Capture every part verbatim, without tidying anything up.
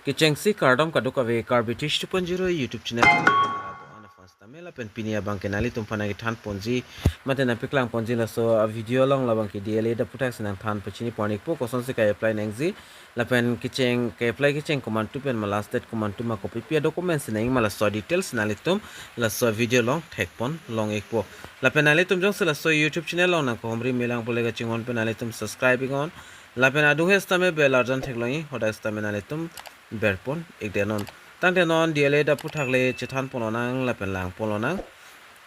Kechengsi kardom kadokave Karbi Tish two point zero YouTube channel. Lapen pini abangke nanglitum aphan nangthan ponji mate nangpeklang ponji laso a video along labangke D L Ed aphuthak si nangthan pachini pon-ikpo, kosonsi ka-apply nangji lapen kecheng ka-apply kecheng komantu pen ma last date komantu ma kopipi a-document si nangji ma laso details nanglitum laso video along thek pon long-ikpo. Lapen nanglitum jongsi laso YouTube channel along nangkehumri melang pule kachinghon pen nanglitum subscribe iknon. Lapen adung he sitame bell arjan theklongji, hadak sitame nanglitum ber pon-ik det non. Tangte non D L Ed aphuthak le chethan pon lonang lapen lang pon lonang.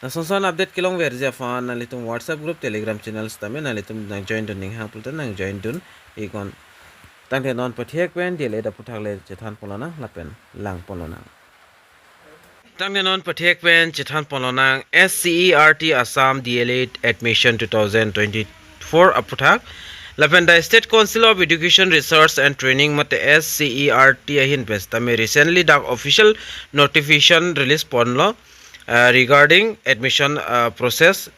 Lason-son update kelongverji aphan nanglitum WhatsApp group, Telegram channel sitame nanglitum nangjoin dun ning hang pulote nangjoin dun-iknon. Tangte non pathek pen D L Ed aphuthak le chethan pon lonang lapen lang pon lonang. Tangte non pathek pen chethan pon lonang S C E R T Assam D L Ed Admission two thousand twenty-four aphuthak. Lapen the State Council of Education Research and Training mate S C E R T ahin pen sitame recently the official notification release ponlo, uh, regarding admission, uh, process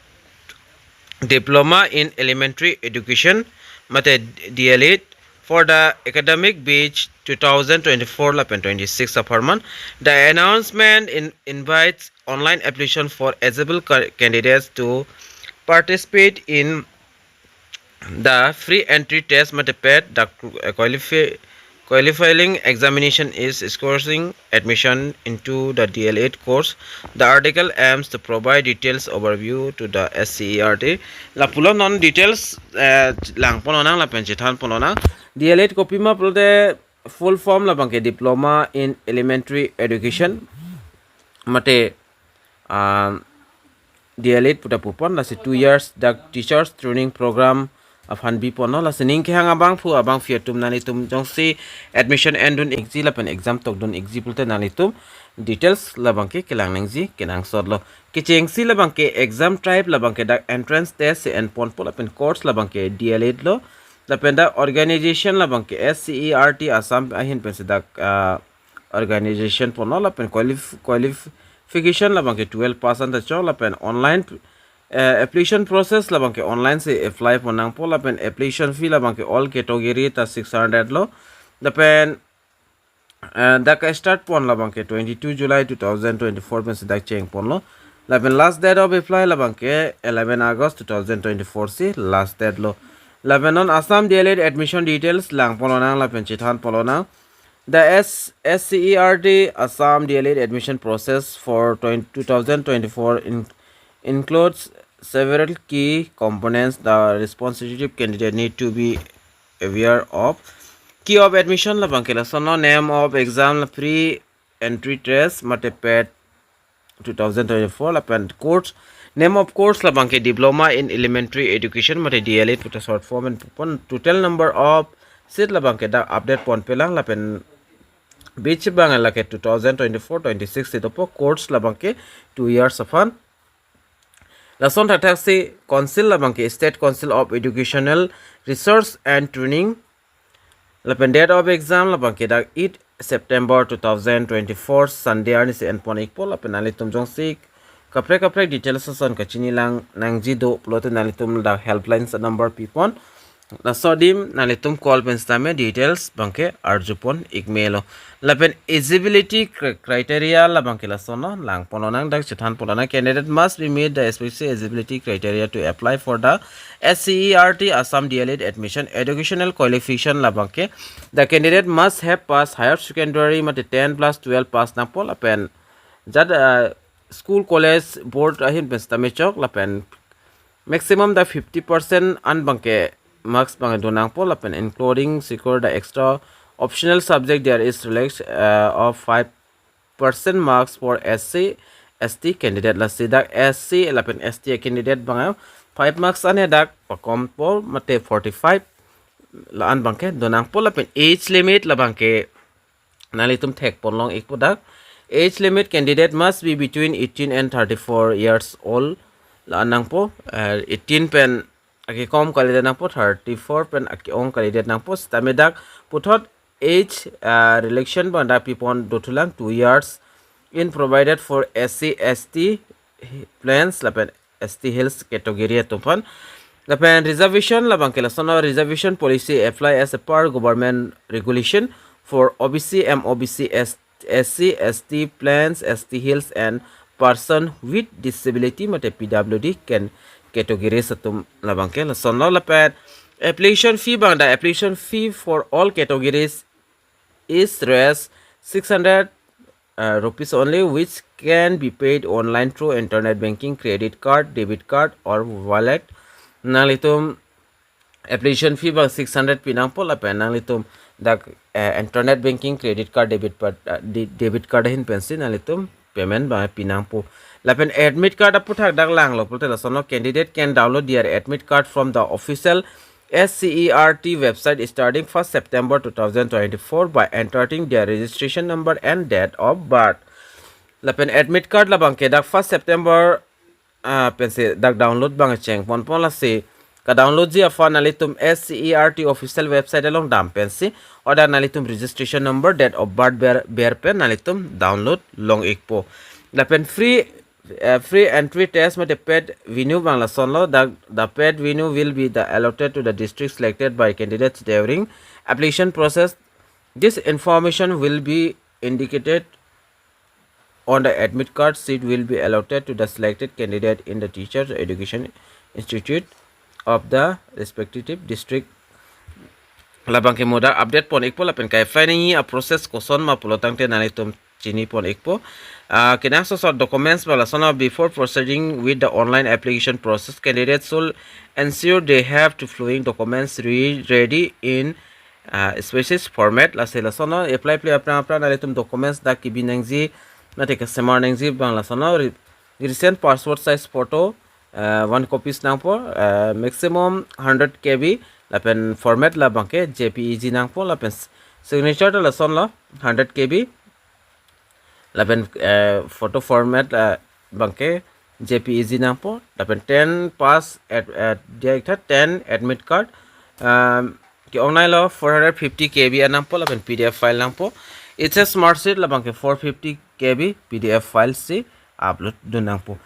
Diploma in Elementary Education mate D L Ed for the academic batch two thousand twenty-four lapen twenty-six apharman. The announcement in, invites online application for eligible ca- candidates to participate in the free entry test mate PET, the, uh, qualifi- qualifying examination is scoring admission into the D L Ed course. The article aims to provide details overview to the S C E R T. Lapulo non details, eh, lang pon lonang lapen chethan pon lonang. D L Ed kopima pulote full form labangke Diploma in Elementary Education mate, um, D L Ed puta pupon, lasi two years dak teachers training program aphan biponlo. Lasi ning kehang abangphu abangphi atum nanglitum jongsi admission endun-ikji lapen exam tokdun-ikji pulote nanglitum details labangke kelang nangji kenangsotlo. Kechengsi labangke exam type labangke dak entrance test si enponpo lapen course labangke D L Ed lo. Lapen dak organization labangke S C E R T Assam ahin pensi dak, ah, organization ponlo lapen qualif- qualification labangke twelve pass anta chok lapen online, eh, application process labangke online si apply pon nangpo lapen application fee labangke all category ta six hundred lo. Lapen, eh, dak start pon labangke twenty-two July two thousand twenty-four pensi dak cheng ponlo. Lapen last date of apply labangke eleven August two thousand twenty-four si last date lo. Lapen non Assam D L Ed admission details lang pon lonang lapen chethan pon lonang. The S- S C E R T Assam D L Ed admission process for twenty, two thousand twenty-four in- includes several key components the responsive candidate need to be aware of. Key of admission labangke lasonlo: name of exam la pre entry test mate PET two thousand twenty-four lapen course, name of course labangke Diploma in Elementary Education mate D L Ed puta short form pen pupon. Total number of seat labangke dak update ponpelang lapen batch abang lake two thousand twenty-four twenty-six si dopo. Course labangke two years aphan. Lason thakthak si council labangke State Council of Educational Research and Training. Lapen date of exam labangke dak eight September two thousand twenty-four Sunday arni si enpon-ikpo. Lapen nanglitum jongsi kaprek kaprek details ason kachini lang nangji do pulote nanglitum dak helplines number pipon. Laso adim nanglitum call pen sitame details abangke arjupon-ik melo. Lapen eligibility cri- criteria labangke lasonlo, lang pon lonang dak chethan pon lonang. Candidate must be meet the specific eligibility criteria to apply for the S C E R T Assam D L Ed admission. Educational qualification labangke the candidate must have passed higher secondary mate ten plus twelve pass nangpo lapen jat, uh, school college board ahin pen sitame chok lapen maximum the fifty percent an abangke marks abang do nangpo lapen including secure the extra optional subject there is relax, uh, of five percent marks for S C S T candidate. Lasi dak S C lapen S T candidate abang five marks an dak pakompo mate forty-five la an abangke do nangpo lapen age limit labangke nanglitum thek pon long-ikpo dak. Age limit candidate must be between eighteen and thirty-four years old la an nangpo, uh, eighteen pen akekom kalidet nangpo, thirty-four pen ake-ong kalidet nangpo. Sitame dak puthot age, uh, relaxation abang dak pipon dothulang two years in provided for S C S T plans lapen S T Hills category atum aphan. Lapen reservation labangke lasonlo, reservation policy apply as a per government regulation for O B C, M O B C, S, S C, S T, Plains, S T Hills, and person with disability mate P W D can categories atum labangke lasonlo. Lapen application fee abang, the application fee for all categories is rupees six hundred uh, rupees only, which can be paid online through internet banking, credit card, debit card, or wallet. Nanglitum application fee abang six hundred pinangpo, lapen nanglitum dak uh, internet banking, credit card, debit card, uh, de- debit card ahin pensi nanglitum payment abang pinangpo. Lapen admit card aputhak dak langlo pulote lasonlo: candidate can download their admit card from the official S C E R T website starting first September two thousand twenty-four by entering their registration number and date of birth. Lapen admit card labangke dak first September uh, pensi dak download abang chengponpo. Lasi ka download ji aphan nanglitum S C E R T official website along dam pensi, oda nanglitum registration number, date of birth ber, ber pen nanglitum download long ikpo. Lapen free uh, free entry test mate paid venue abang lasonlo. The, the paid venue will be the allotted to the district selected by candidates during application process. This information will be indicated on the admit card. Seat will be allotted to the selected candidate in the teachers education institute of the respective district. Labangke mo dak update pon ikpo. Lapen ka-apply nangji a-process koson ma pulo tangte nanglitum chinipon ikpo. Uh, kenangsot documents abang lasonlo: before proceeding with the online application process, candidates should ensure they have the following documents re- ready in uh, species format. Lasi lasonlo apply pli aphrang aphrang nanglitum documents dak kebi nangji mate kesemar nangji abang lasonlo: re- recent passport size photo uh, one copies nangpo, uh, maximum hundred K B, lapen format labangke J P E G nangpo, lapen s- signature ta lasonlo hundred K B, lapen uh, photo format uh, abangke J P E G nangpo, lapen ten pass at, at dia iktha ten admit card um, ke-ongnailo four hundred fifty K B nangpo, lapen P D F file nangpo. H S mark sheet labangke four fifty K B P D F file si upload dun nangpo.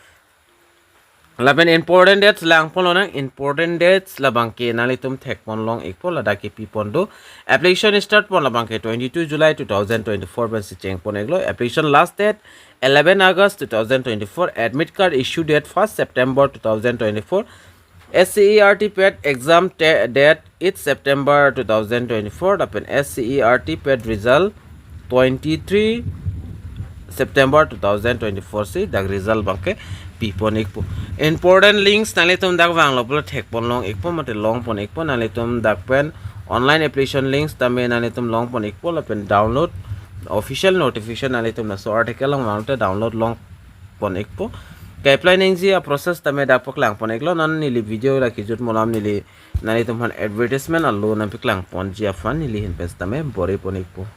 Lapen important dates langponlonang. Important dates labangke nanglitum thekpon long ikpo, ladak kepipon do. Application start pon labangke twenty-two July two thousand twenty-four pensi chengpon iklo. Application last date eleven August two thousand twenty-four. Admit card issue date first September two thousand twenty-four. S C E R T paid exam te- date eight September two thousand twenty-four, lapen S C E R T paid result twenty-three September two thousand twenty-four si dak result abangke pipon ikpo. Important links nanglitum dak vanglo pulo thekpon long ikpo mate longpon ikpo. Nanglitum dak pen online application links tame nanglitum longpon ikpo, lapen download official notification nanglitum laso article along vangte download longpon ikpo. Ka-apply nangji a-process tame dak paklangpon iklo. Non neli video la kejut mo alam neli nanglitum aphan advertisement alo nangpaklangponji aphan neli ahin pen sitame boripon ikpo.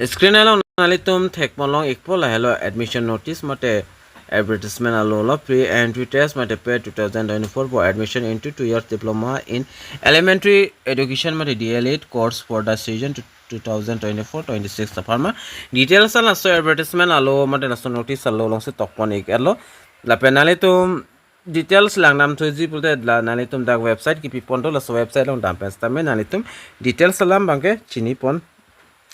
Screen along nanglitum thekpon long ikpo, lahelo admission notice mate advertisement alolo: pre-entry test mate paid two thousand twenty-four for admission into two years diploma in elementary education mate D L Ed course for the session two thousand twenty-four twenty-six apharman. Details an laso advertisement alo mate laso notice alo alongsi tokpon ik-etlo. Lapen nanglitum details langdamthuji pulote la nanglitum dak website kepipon do, laso website along dam pen sitame nanglitum details alam abangke chinipon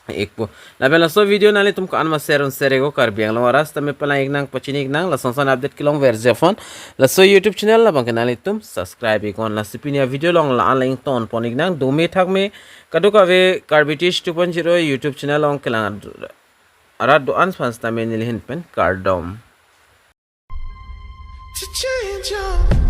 ikpo. Lapen laso video nanglitum ko-an ma share un share ikpo, Karbi Anglong arat sitame palang iknang, pachini iknang, lason ason update kelongverji aphan laso YouTube channel labangke nanglitum subscribe iknon. Lasi pini a-video along la-an la ingtonpon iknang. Dome thakme kadokave Karbi Teach two point zero YouTube channel along kelang arat do-an aphan sitame neli ahin pen kardom. To change your